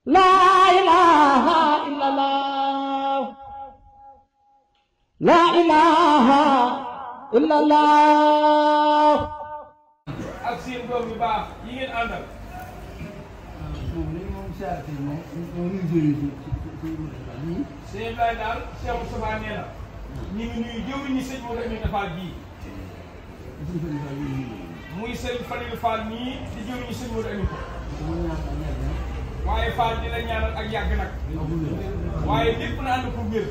لا إله إلا الله لا إله إلا الله ak seen doom yu baax yi ngeen àndal. sëñ Ibrahima daal Cheikh Moustapha nee na ñu ngi nuyu jëwriñ ñi sëñ Modou Aminta Fall bii muy sëñ Falilou Fall nii di jëwriñ ñi sëñ Modou Aminta waaye Fall di la ñaanal ak yàgg nag waaye lépp na ànd pour wér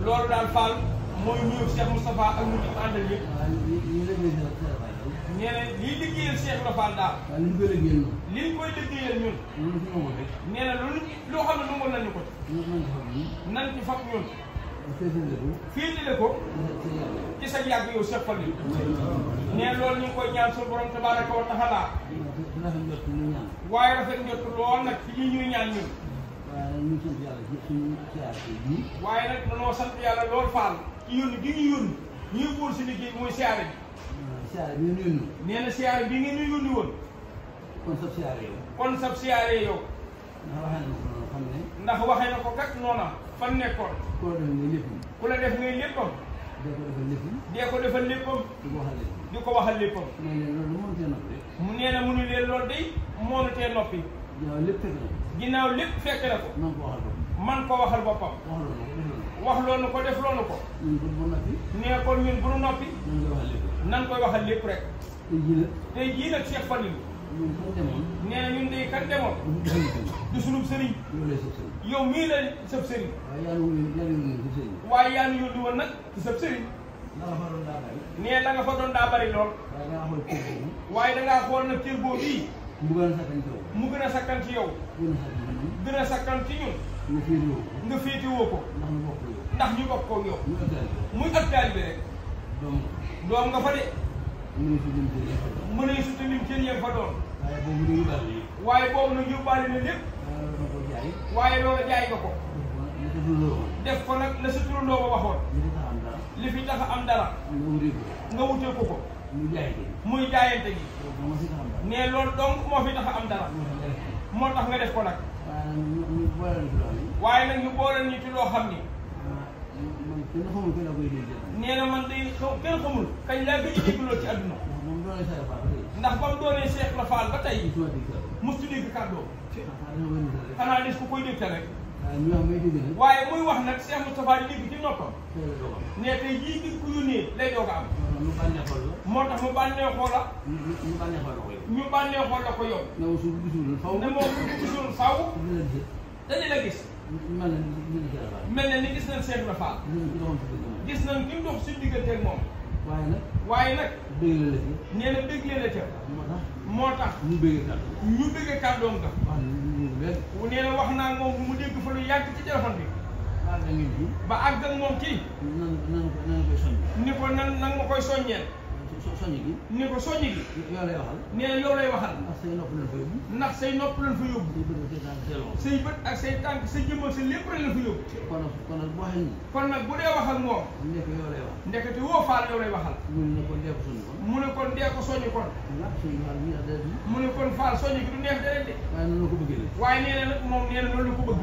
loolu daal Fall mooy nuyu Cheikh Moustapha ak ñu ko àndal yëpp nee na liy liggéeyal Cheikh la Fall daal li ñu koy liggéeyal ñun nee na loo xam ne nangoon nañu ko nan ci fab ñun féetale ko ci sa yàgg yow Cheikh Fall yi nee loolu ñu ngi koy ñaan suñu borom tabaraka wa taala waaye rafet njot lool nag ci ñi ñuy ñaan ñun waaye nag danoo sant yàlla lool Fall ci yónni gi ñu yónni ñuy wóor si liggéey mooy siyaare bi nee na siyaare bi ngeen ñu yónni woon kon sab siyaare yow ndax waxee na ko kat noona fan nekkoon ku la def ngay léppam dee ko defal léppam di ko waxal léppam mu nee na mu ni leen loolu day moonu tee noppi ginnaaw lépp fekk na ko man ko waxal boppam wax loonu ko def loonu ko nee kon ñun bu nu noppi nan koy waxal lépp rek tey jii nag Cheikh Falilou nee na ñun de kan demoon du sunub sëriñ yow mii la sab sëriñ waaye yaa nu yónni woon nag ci sab sëriñ nee la nga fa doon daa bari lool waaye dangaa xool nag cër boobu bii mu gën a sakkan ci yow gën a sakkan ci ñun nga féetewoo ko ndax ñu bokk ko yow muy ak taalibe rek doom nga fa de mën a suta lim cër yem fa doon waaye boobu nag yóbbaale na lépp waaye loolu jaay nga ko def ko nag la sa turandoo ba waxoon li fi tax am dara nga wutee ko ko muy jaayante gi ne loolu donc moo fi tax am dara moo tax nga def ko nag waaye nag ñu boole ñu ci loo xam ni nee na man day kenn xamul kañ laa gëj a dégg loolu ci àdduna ndax ba mu doonee Cheikh la Fall ba tey mustu dégg kàddoo xanaa des ku koy dégg rek waaye muy wax nag Cheikh Moustapha di dégg ci noppam ne tey jii ngir ku yónnee lay doog a am moo tax mu bànneexoo la ñu bànneexoo la ko yow ne moom bu gisul faw dañu la gis mel na ni gis nañ Cheikh la Fall gis nañ ki mu dox suñu diggante ak moom waaye nag nee na dégg leen la ca moo tax ñu bëggee kàddoom ga nee na wax naa moom bu mu dégg fa lu yàgg ci téléphone bi ba àgg ak moom ci ni ko nan ma koy soññeel ni ko soññi gi nee na yow lay waxal ndax say nopp lañ fa yóbbu say bët ak say tànk sa jëmmal sa lépp lañ la fa yóbbu kon nag bu dee wax ak moom ndekete woo Fall yow lay waxal mu ne kon dee ko soññi kon mu ne kon Fall soññi gi du neex deret de waaye nee na nag moom nee na loolu la ko bëgg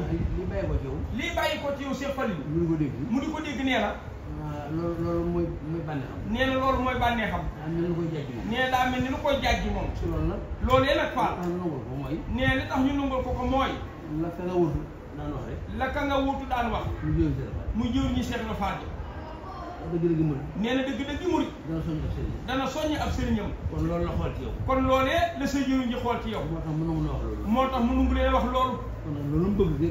lii bàyyi ko ci yow Cheikh Falilou mu di ko dégg nee na loolu mooy bànneexam. nee na loolu mooy bànneexam. nee na daa mel ni lu koy jàjji moom. loolu yéen ak Fall. nee na li tax ñu nangul ko mooy. la ka nga wutu daan wax. mu jëw ñi Cheikh la Fall. nee na dëgg-dëgg murit. dana soññ ab sëriñam. kon loolu la xool ci yow. kon loolee la sa jëriñ ji xool ci yow. moo tax mu nangu leen wax loolu.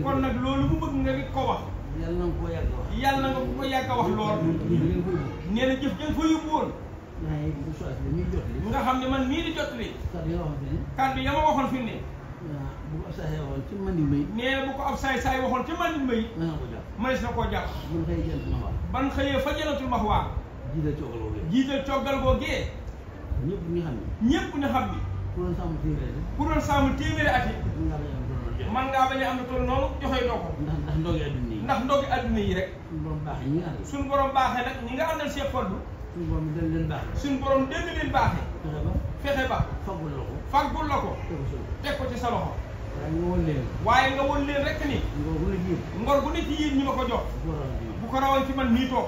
kon nag loolu mu bëgg nga ko wax. yàlla na nga ko yàgg a wax. yàlla nga ko yàgg a wax lool. nee na jëf jën fa yóbbu woon. nga xam ne man mii di jot li kàddu ya ma waxoon fi ne. bu ko ab saay waxoon ci mandi mbay. nee na bu ko ab saay waxoon ci mandi mbay. mënees na koo jàpp. ban xëyee fa jënatul max waa. jiital coggal googee. ñëpp ñu xam ni. ku doon sàmm téeméeri at yi. man ngaa bañ a am na tool noonu joxe doo ko. ndax ndogi adduna yi rek. suñu borom baaxee nag ñi nga àndal Cheikh Falilou. suñu borom dégg leen baaxee. fexe ba. faggul la ko. teg ko ci sa loxo. waaye nga won leen rek ni ngor gu ne ci yéen ñi ma ko jox bu ko rawoon ci man mii toog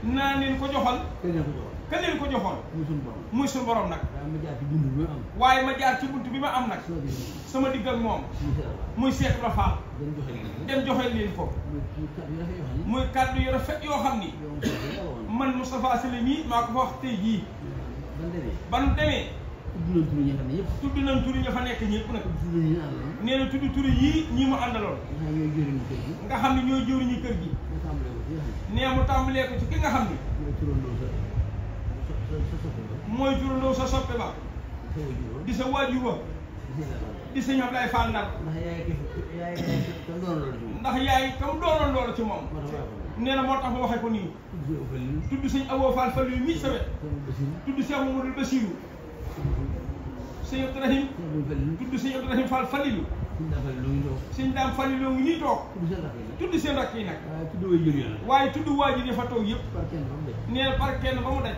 naa leen ko joxal ka leen ko joxoon muy suñu borom nag waaye ma jaar ci bunt bi ma am nag sama digg ak moom muy Cheikh Ibra Fall dem joxe leen ko muy kàddu yu rafet yoo xam ni man Moustapha Sylla mii maa ko fa wax tey jii ban demee tudd nañ turi ña fa nekk ñëpp nag nee na tudd turi yii ñii mu àndaloon nga xam ne ñooy jëwriñu kër gi nee mu tàmbalee ko ci ki nga xam ni mooy turandoo sa soppe ba di sa waajur ba di sa ñoom lay Fall Ndar ndax yaay kam doonoon loolu ci moom nee na moo tax ma waxee ko nii tudd sëñ Abo Fall Fall yu mii sa wet tudd Cheikh Mamadou Bassirou sëñ Abdourahim tudd sëñ Abdourahim Fall Fallilu sëñ Daam Fallilu ngi nii toog tudd seen rakk yi nag waaye tudd waajur yi fa toog yëpp nee na par kenn ba mu daj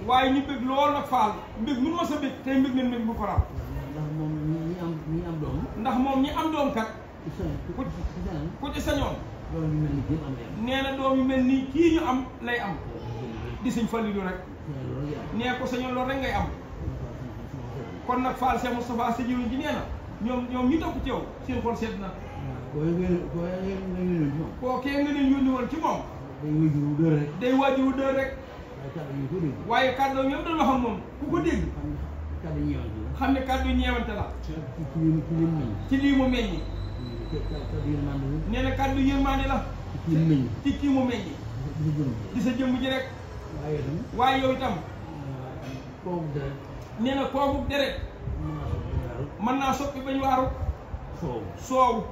waaye ñu bëgg lool nag Fall mbëgg mun ma sa bëgg tey mbëgg nañ mbëgg bu ko raw ndax moom ñi am doom kat ku ci sañoon nee na doom yu mel nii kii ñu am lay am di sëñ Fallilu rek nee ko sañoon loolu rek ngay am kon nag Fall Cheikh Moustapha sa jiwriñ ji nee na ñoom ñu topp ci yow seen xol sedd na kookee nga leen yónni woon ci moom day waajuru dër rek waaye kàddu ñoom doon wax ak moom ku ko dégg xam ne kàddu ñeewante la ci lii mu meññi nee na kàddu yërmande la ci kii mu meññi di sa jëmm ji rek waaye yow itam nee na kooku deret mën naa soppi bañ waaru soow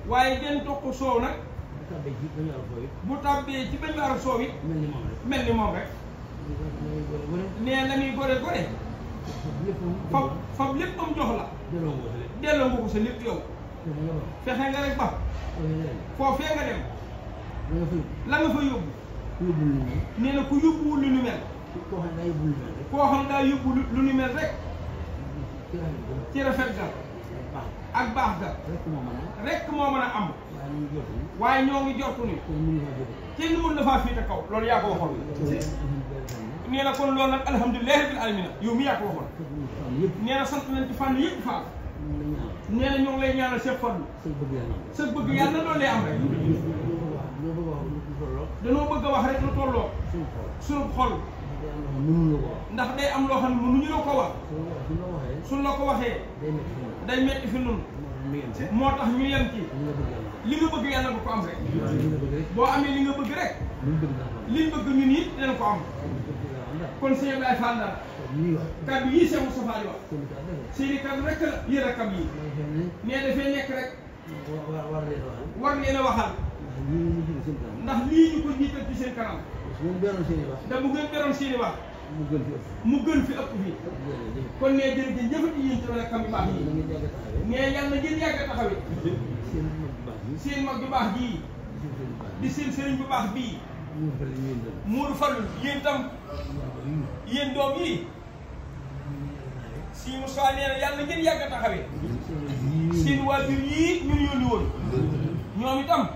waaye gën toq soow nag bu tàbbee ci bañ waaru soow it mel ni moom rek nee na muy gore fab lépp am jox la delloo nga ko sa lépp yow fexe nga rek ba foofee nga dem la nga fa yóbbu nee na ku yóbbuwul lu nu mel koo xam daa yóbbu lu nu mel rek ci rafet ga ak baax ga rek moo mën a am waaye ñoo ngi jortu ni kenn mën na faa féete kaw loolu yaa ko waxoon nee na kon loolu nag alhamdulilah rabbil alamin yow mi yaa ko waxoon nee na sant nañ ci fànn yëpp Fall nee na ñoo ngi lay ñaanal Cheikh Fall sa bëgg yàlla loolu lay am rek danoo bëgg a wax rek lu tolloo suñu xol ndax day am loo xam ne mënuñu la ko wax suñ la ko waxee day metti fi nun moo tax ñu yem ci li nga bëgg yàlla ba ko am rek boo amee li nga bëgg rek liñ bëgg ñun it dinañ ko am kon sëñ Abdoulaye Fall Ndar kaddu yii Cheikh Moustapha di wax seeni kaddu rek la yéen a kam yi nee dafay nekk rek war leen a waxal ndax lii ñu ko jiital ci seen kanam da bu ngeen beroon seeni wax mu gën fi ëpp fii kon nee jërëjëf jëfati yéen ci rakam yu baax yi nee yàlla ngeen yàgg a taxawee seen mag bu baax jii di seen sëriñ bu baax bii Mourou Fallou yéen tam yéen doom yi si Moussa nee na yàlla ngeen yàgg a taxawee seen waajur yii ñun yónni woon ñoom itam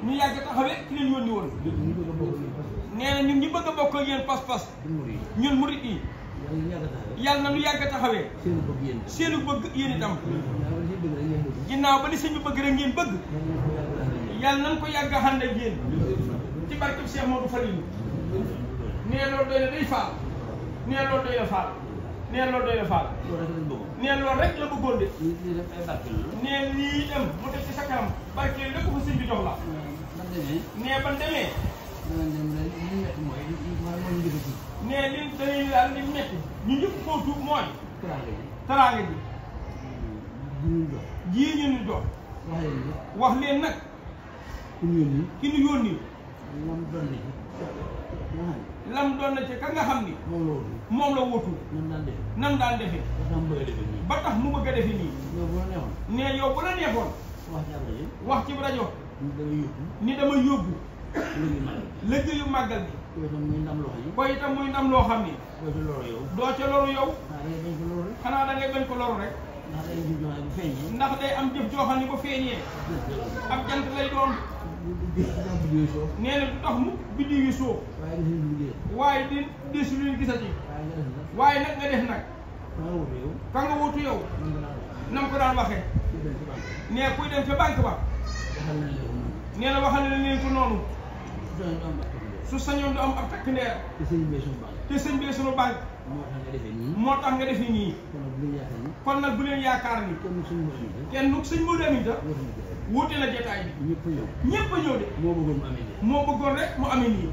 ñu yàgg a taxawee ki leen yónni woon nee na ñun ñu bëgg a bokk ak yéen pas-pas ñun murit yi yàlla na ñu yàgg a taxawee seenu bëgg yéen itam ginnaaw ba li sëñ bi bëgg rek ngeen bëgg yàlla nañ ko yàgg a ànd ak yéen ci barkeb Cheikh Modou Falilou nee loolu doy na day Fall nee loolu doy na Fall nee loolu doy na Fall nee loolu rek la bëggoon de nee lii dem mu def ci sa kanam barkeel lépp ko sëñ bi jox la nee ban demee nee li dañuy daal li metti ñu njëkk koo tuub mooy teraanga ji jii ñu jox wax leen nag ki ñu yónni lam doon na ci ka nga xam ni moom la wutu nan daan defe ba tax mu bëgg a defe nii nee yow bu la neexoon wax ci rajo ni dama yóbbu liggéeyu màggal bi koy itam muy ndam loo xam ni doo ca loru yow xanaa da ngay bañ ko loru rek ndax day am jëf joo xam ne bu feeñee ab jant lay doon nee na du tax mu biddiw yi soo waaye di desu leen gisati waaye nag nga def nag ka nga wutu yow nam ko daan waxee nee kuy dem ca banque ba nee na waxal na leen ko noonu su sañoon du am ab takk ndeer te sëñ bi sunu banque moo tax nga defee nii kon nag bu leen yaakaar ni kenn nu sëñ Modou Aminta wuute na jotaay bi ñëpp a ñëw de moo bëggoon rek mu amee nii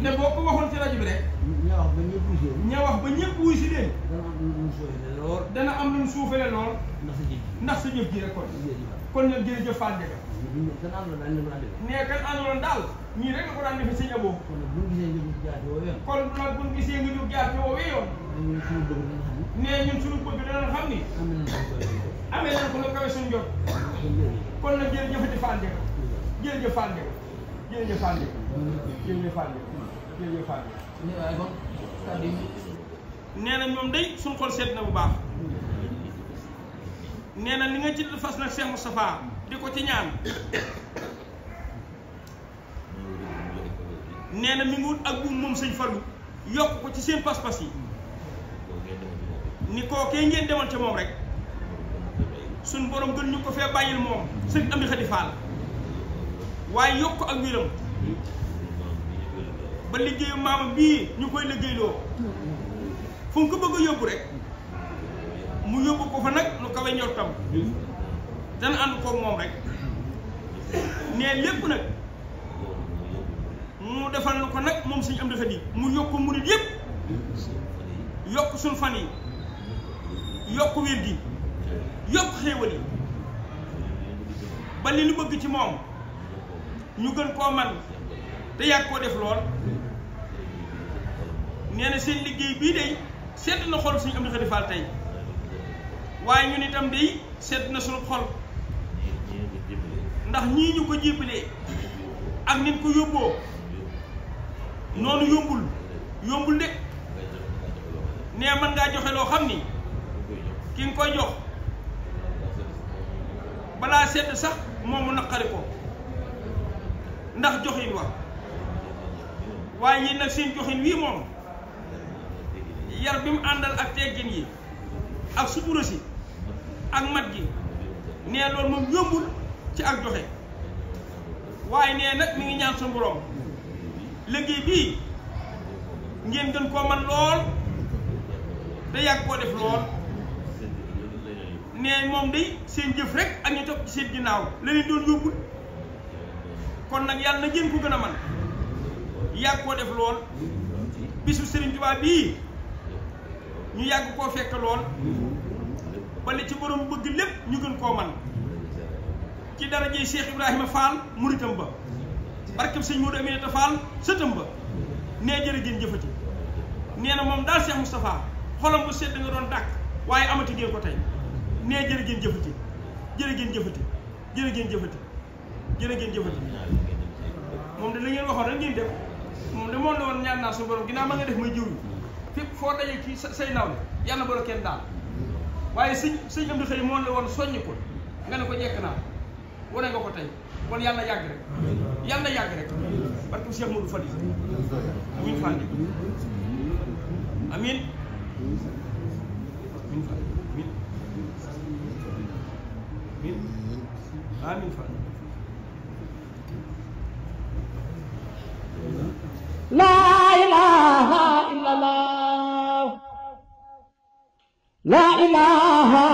ne boo ko waxoon ci rajo bi rek ña wax ba ñëpp wuy si leen dana am lu mu suufale lool ndax sa jëf ji rek kon nag jërëjëf Fall Ndiaga nee kan àndaloon daal ñii rek la ko daan defee sëñ Abo kon nag bu ñu gisee nga jóg jaar ci woowee yoon nee ñun suñu bëgg dana xam ni amee nañ ko lu kawe suñu jot kon nag jërëjëfati Fall Ndiaga jërëjëf Fall Ndiaga jërëjëf Fall Ndiaga jërëjëf Fall Ndiaga jërëjëf Fall Ndiaga nee na ñoom day suñu xol seet na bu baax nee na li nga ci fas nag Cheikh Moustapha di ko ci ñaan nee na mi ngi wut ak buum moom sëñ Fallou yokk ko ci seen pas-pas yi ni kookee ngeen demoon ca moom rek suñ borom gën ñu ko fee bàyyil moom sëñ Amdi Khady Fall waaye yokk ak wéram ba liggéeyu maama bii ñu koy liggéeyloo fu mu ko bëgg a yóbbu rek mu yóbbu ko fa nag lu kawe njortam dana ànd koog moom rek nee lépp nag mu defal ko nag moom sëñ Amdi Khady mu yokk murit yépp yokk suñ fan yi yokk wér gi yokk xéewal yi ba li lu bëgg ci moom ñu gën koo man te yàgg koo def lool nee na seen liggéey bii day sedd na xol sëñ Amdi Khady Fall tey waaye ñun itam day sedd na suñu xol ndax ñii ñu ko jébbalee ak nit ko yóbboo noonu yombul de nee mën ngaa joxe loo xam ni ki nga koy jox balaa sedd sax moom mu naqari ko ndax joxin wa waaye yéen nag seen joxin wii moom yar bi mu àndal ak teggin yi ak sutura si ak mat gi nee loolu moom yombul ci ak joxe waaye nee nag mi ngi ñaan sa borom liggéey bii ngeen gën koo man lool te yàgg koo def lool nee moom day seen jëf rek ak ñu topp ci seen ginnaaw la leen doon yóbbul kon nag yàlla na ngeen ko gën a man yàgg koo def lool bisu Serigne Touba bii ñu yàgg koo fekk lool ba li ci borom bëgg lépp ñu gën koo man ci darajey Cheikh Ibrahima Fall muritam ba barkeb sëñ Modou Aminata Fall sëtam ba nee jërë ngeen jëfati nee na moom daal Cheikh Moustapha xolam bu sedd nga doon dàkk waaye amati ngeen ko tey nee jërë ngeen jëfati jërë ngeen jëfati jërë ngeen jëfati jërë ngeen jëfati moom de la ngeen waxoon rek ngeen def moom de moom la woon ñaan naa suñu borom ginnaaw ma nga def may jiw fépp foo dajee ci say nawle yàlla boro kenn daal waaye sëñ Amdi Khady moom la woon soññi ko nga ne ko jekk naa wane nga ko tey kon yàlla yàgg rek yàlla yàgg rek barke Cheikh Modou Fadi amiin Fall amiin amiin Fall amiin amiin Fall La ilaha illallah La ilaha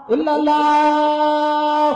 illallah